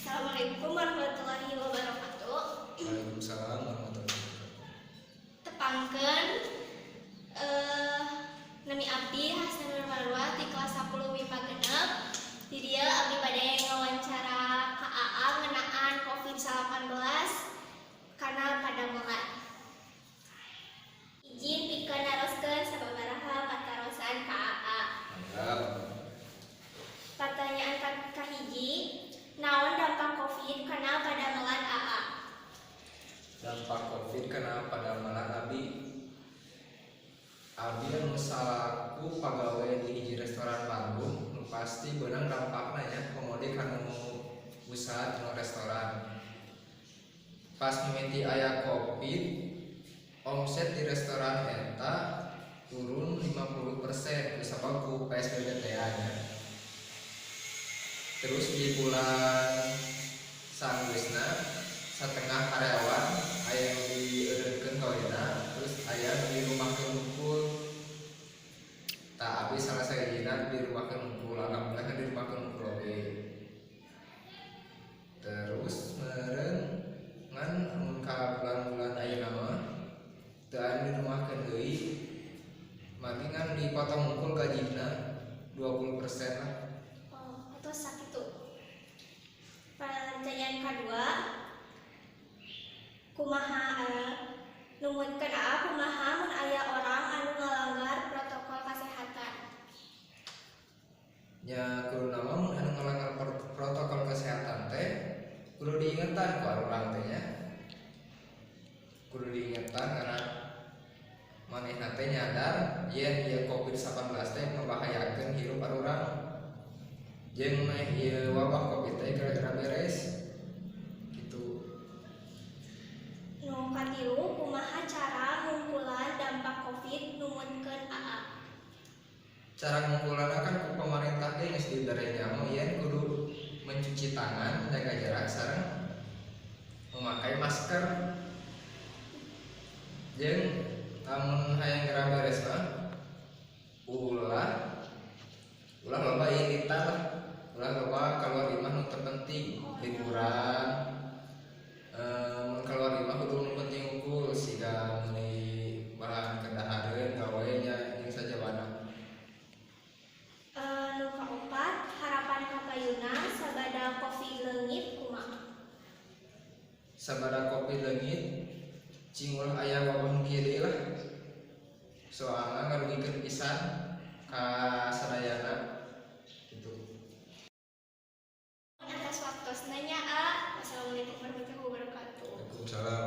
Assalamualaikum warahmatullahi wabarakatuh. Waalaikumsalam warahmatullahi wabarakatuh. Tepangkeun, nami abdi Hasanur Marwah di kelas 10 MIPA 6. Di dieu abdi bade ngawancara ka AA ngeunaan COVID-19 kana padamelan. Izin pikeun naroskeun sababaraha patarosan ka AA. Mangga. Pertanyaan kahiji, naon dampak COVID kana padamelan AA? Dampak COVID kana padamelan abdi, abdi anu salaku pagawe di hiji restoran Bandung, nu pasti beunang dampakna nya, komo deui kanu usaha tina restoran. Pas mimiti aya COVID, omset di restoran eta turun 50% kusabab ku PSBB teh nya. Terus di bulan sanggeusna satengah karyawan aya nu dieureunkeun gawena, terus aya nu dirumahkeun hungkul. Tah, abdi salah sahijina dirumahkeun hungkul, alhamdulillah kan dirumahkeun hungkul oge. Terus meureun ngan mun ka bulan-bulan ayeuna mah teu aya nu dirumahkeun deui, mati ngan dipotong hungkul gajina 20% lah. Oh, atau sakitu. Pertanyaan kedua, kumaha numutkeun AA, kumaha mun aya orang anu ngalanggar protokol kesehatan? Nya, kudu nama mun anu ngalanggar protokol kesehatan teh kudu diingetan ku urang teh nya, kudu diingetan karena manehna teh nyadar yen ieu COVID-19 teh membahayakeun hirup urang jeung meh ieu wabah COVID teh geura-geura beres gitu. Nu katilu, kumaha cara ngungkulan dampak COVID numutkeun AA? Cara ngungkulanna kan ku pemerintah ge geus dibere nyaho yen kudu mencuci tangan, menjaga jarak, sareng memakai masker. Jeung lamun hayang geura beres mah ulah ulah loba ilitan lah, ulah loba keluar imah nu teu penting. Liburan, mun keluar imah kudu nu penting hungkul, siga meuli bahan kedahareun, gawe nya, jeung sajabana. Nu kaopat, harapan kapayuna sabada COVID leungit kumaha? Sabada COVID leungit, cing ulah aya wabah nu kieu deui lah, soalna ngarugikeun pisan ka sadayana gitu. Atas waktosna nya, A. Wassalamualaikum warahmatullahi wabarakatuh. Waalaikumsalam.